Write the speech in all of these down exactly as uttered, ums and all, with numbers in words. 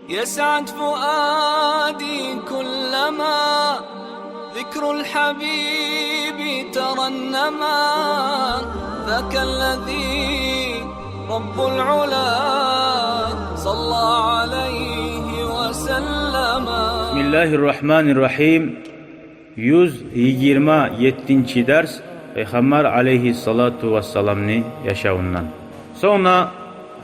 يسعد فؤادي كلما ذكر الحبيب ترنما، ذاك الذي رب العلا صلى عليه وسلم. بسم الله الرحمن الرحيم. Юз йигирма еттинчи дарс Пайхаммар алейгьиссалату вассаламны яшавундан. Сонг да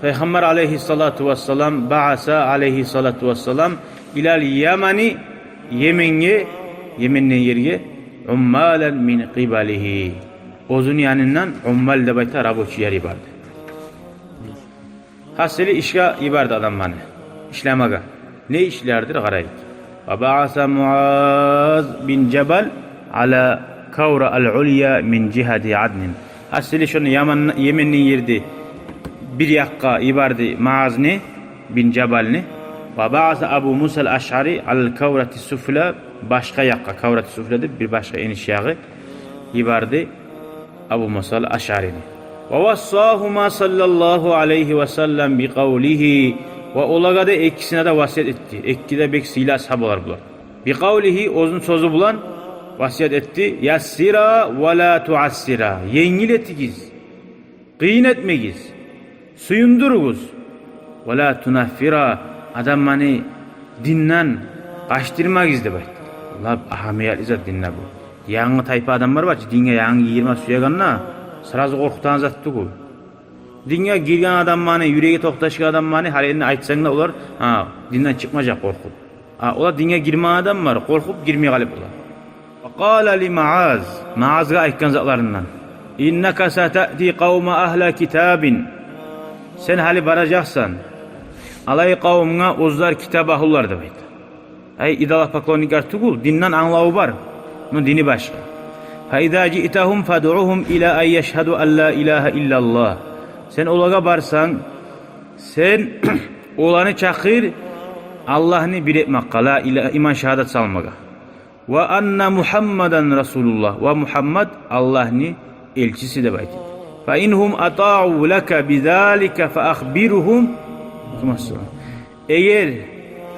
Пайхаммар алейгьиссалату вассалам, баъаса алейгьиссалату вассалам илал Ямани, Йеменге, Йеменден ерге, уммалан мин къибалигьи. Оьзюню янындан уммал деп айта, рабочийлер йиберди. Гьасили, ишге йиберди адамланы ишлемеге. Не ишлердир, къарайыкъ. Ва баъаса Муаз бин Жабал ала Кавра ал-Улья мин жигьати Аднин. Гьасили, шону Яман, Йеменден ерде бир якъгъа йиберди Муазны бин Жабалны. Ва баъаса Абу Муса ал-Ашъари ал Каврати Суфла, башгъа якъгъа, Каврати Суфла деп бир башгъа эниш ягъы, йиберди Абу Муса ал-Ашъарини. Ва вассагьума саллаллагьу алайгьи ва саллам би къавлигьи. Ва олагъа да, экисине де васият этди. Эки де бек сыйлы асгьабалар булар. Би къавлигьи, оьзюню сёзю булан васият этди. Яссира ва ла туассира. Енгил этигиз, къыйын этмегиз. Сююндюрюгюз. Ва ла тунаффира, адамланы динден къачдырмагъыз деп айтды. Лап агьамиятлы зат динде бу. Янгы тайпа адамлар бар чы, динге янгы гирме сюегенде, сразу къоркъутагъан зат тюгюл. Динге гирген адамланы, юреги токъташгъан адамланы гьали энни айтсанг да, олар, гьа, динден чыкъмажакъ къоркъуп. А олар динге гирмеген адамлар къоркъуп гирмей къалып олар. Ва къала ли Муаз, Муазгъа айтгъан затларындан: «Иннака сатаъти къавма агьла китабин». Сен гьали баражакъсан алай къавумгъа, оьзлер китап агьлулар деп айта. Ай, идолопоклонниклер тюгюл, динден англаву бар, но дини башгъа. «Фа иза жиътагьум фадъугьум ила ан яшгьаду ан ла илагьа иллаллагь». Сен олагъа барсанг, сен оланы чакъыр Аллагьны бир этмекге, ла илагьа, иман шагьадат салмагъа. «Ва анна Мугьаммадан расулуллагь, ва Мугьаммад Аллагьны элчиси деп айт. Фа ин гьум атаъу лака би залика фа ахбиргьум». Эгер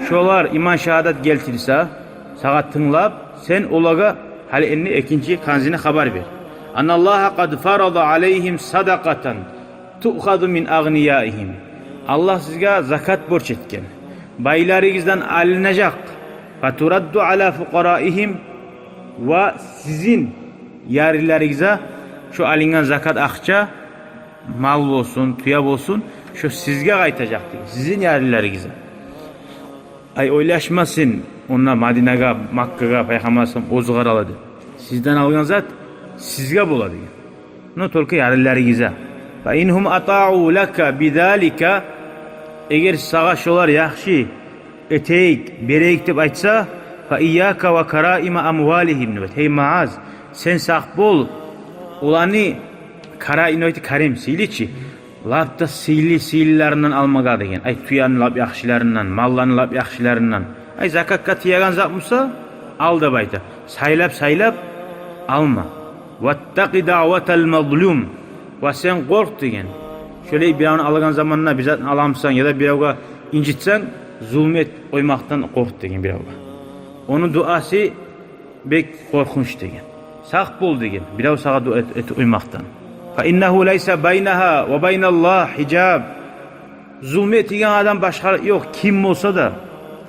шолар иман шагьадат гелтирсе, сагъа тынглап, сен олагъа гьали энни экинчи канзини хабар бер. «Анналлагьа къад фарада алайгьим садакъатан туъхазу мин агънияигьим». Аллагь сизге закат борч этген, байларыгъыздан алынажакъ. «Фа турадду ала фукъараигьим», ва сизин ярлыларыгъызгъа шо алынгъан закат акъча, мал болсун, тюе болсун, шо сизге къайтажакъ деген, сизин ярлыларыгъызгъа. Ай, ойлашмасын онда Мадинагъа, Маккагъа Пайхаммар саллаллагьу алайгьи ва саллам оьзю къарала деп. Сизден алгъан зат сизге бола деген. Но только ярлыларыгъызгъа. «Фа ин гьум атаъу лака би залика», эгер сагъа шолар яхшы этейик, берейик деп айтса, «фа ийяка ва караима амвалигьим», деп айт. Гьей Муаз, сен сакъ бол, оланы караим, карим, сыйлы чы, лап да сыйлы, сыйлыларындан алмагъа деген. Ай, тюени лап яхшыларындан, малланы лап яхшыларындан. Ай, закатгъа тиеген зат буса, ал деп айта. Сайлап, сайлап алма. «Ваттакъи даъватал мазлум». Ва сен къоркъ деген. Шолай биревню алагъан заманда, бир затны аламысан яда биревге инжитсенг, зулму этип къоймакъдан къоркъ деген биревге. Ону дуасы бек къоркъунч деген. Сакъ бол деген, бирев сагъа дуа эт-, этип къоймакъдан. «Фа иннагьу лайса байнагьа ва байналлагь гьижаб». Зулму этеген адам башгъа ёкъ, ким болса да,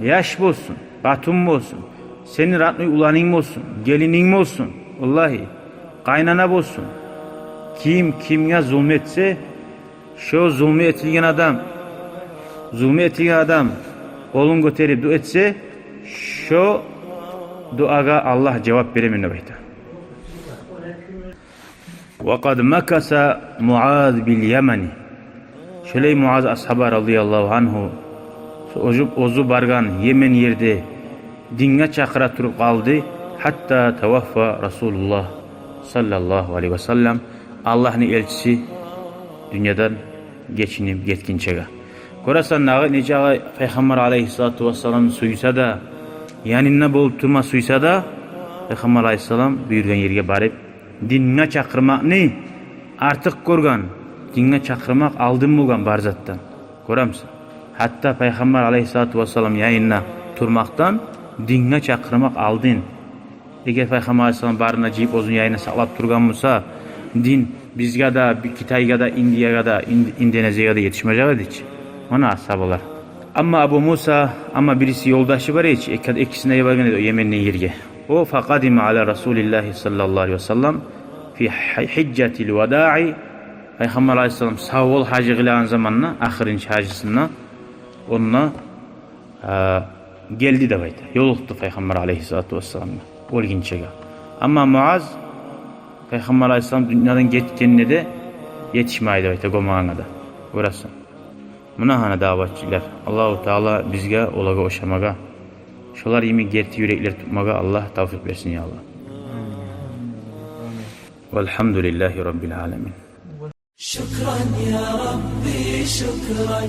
яш болсун, къатын болсун, сени родной уланынг болсун, гелининг болсун, валлагьи, къайнана болсун. Ким кимге зулму этсе, шо зулму этилген адам, зулму этилген адам къолун гётерип дуа этсе, шо дуагъа Аллагь жавап беремен деп айта. «Ва къад макаса Муаз бил Ямани». Шолай Муаз асгьаба, радияллагьу ангьу, оьзю, оьзю баргъан Йемен ерде динге чакъыра туруп къалды, «гьатта таваффа Расулуллагь саллаллагьу алайгьи ва саллам», Аллагьны элчиси дюньядан гечинип гетгинчеге. Гёресен дагъы, нечакъы Пайхаммар алайгьиссалату вассаламны сюйсе де, янында болуп турма сюйсе де, Пайхаммар алайгьиссалам буюргъан ерге барып, динге чакъырмакъны артыкъ гёрген, динге чакъырмакъ алдын болгъан бар затдан. Гёремисен? Гьатта Пайхаммар алайгьиссалату вассалам янында турмакъдан динге чакъырмакъ алдын. Эгер Пайхаммар алайгьиссалам барына жыйып оьзюню янына сакълап тургъан буса, дин бизге де, би-, Китайгъа да, Индиягъа да, Ин-, Индонезиягъа да етишмежек эди чи. Муна асгьабалар. Амма Абу Муса, амма бириси ёлдашы бар эди чи, эки-, экисин де йиберген эди о Йеменни ерге. О, факъадима ала Расулиллагьи саллаллагьу алайгьи ва саллам фи гьи-, гьижжатил вадаи, Пайхаммар алайгьиссалам савбол гьажы къылагъан заманда, ахырынчы гьажысында, онда, а, гелди деп айта. Ёлукъду Пайхаммар алайгьиссалату вассаламгъа оьлгюнчеге. Амма Муаз Пайхаммар алайгьиссалам дюньядан гетгенде де етишмей деп айта, гёмегенге де. Гёресен. Муна гьана, даъватчылар. Аллагьу Таала бизге олагъа ошамагъа, шолар йимик герти юреклер тутмагъа Аллагь тавфикъ берсин, я Аллагь. Валгьамдулиллагьи раббил аламин. شكرا يا ربي، شكرا.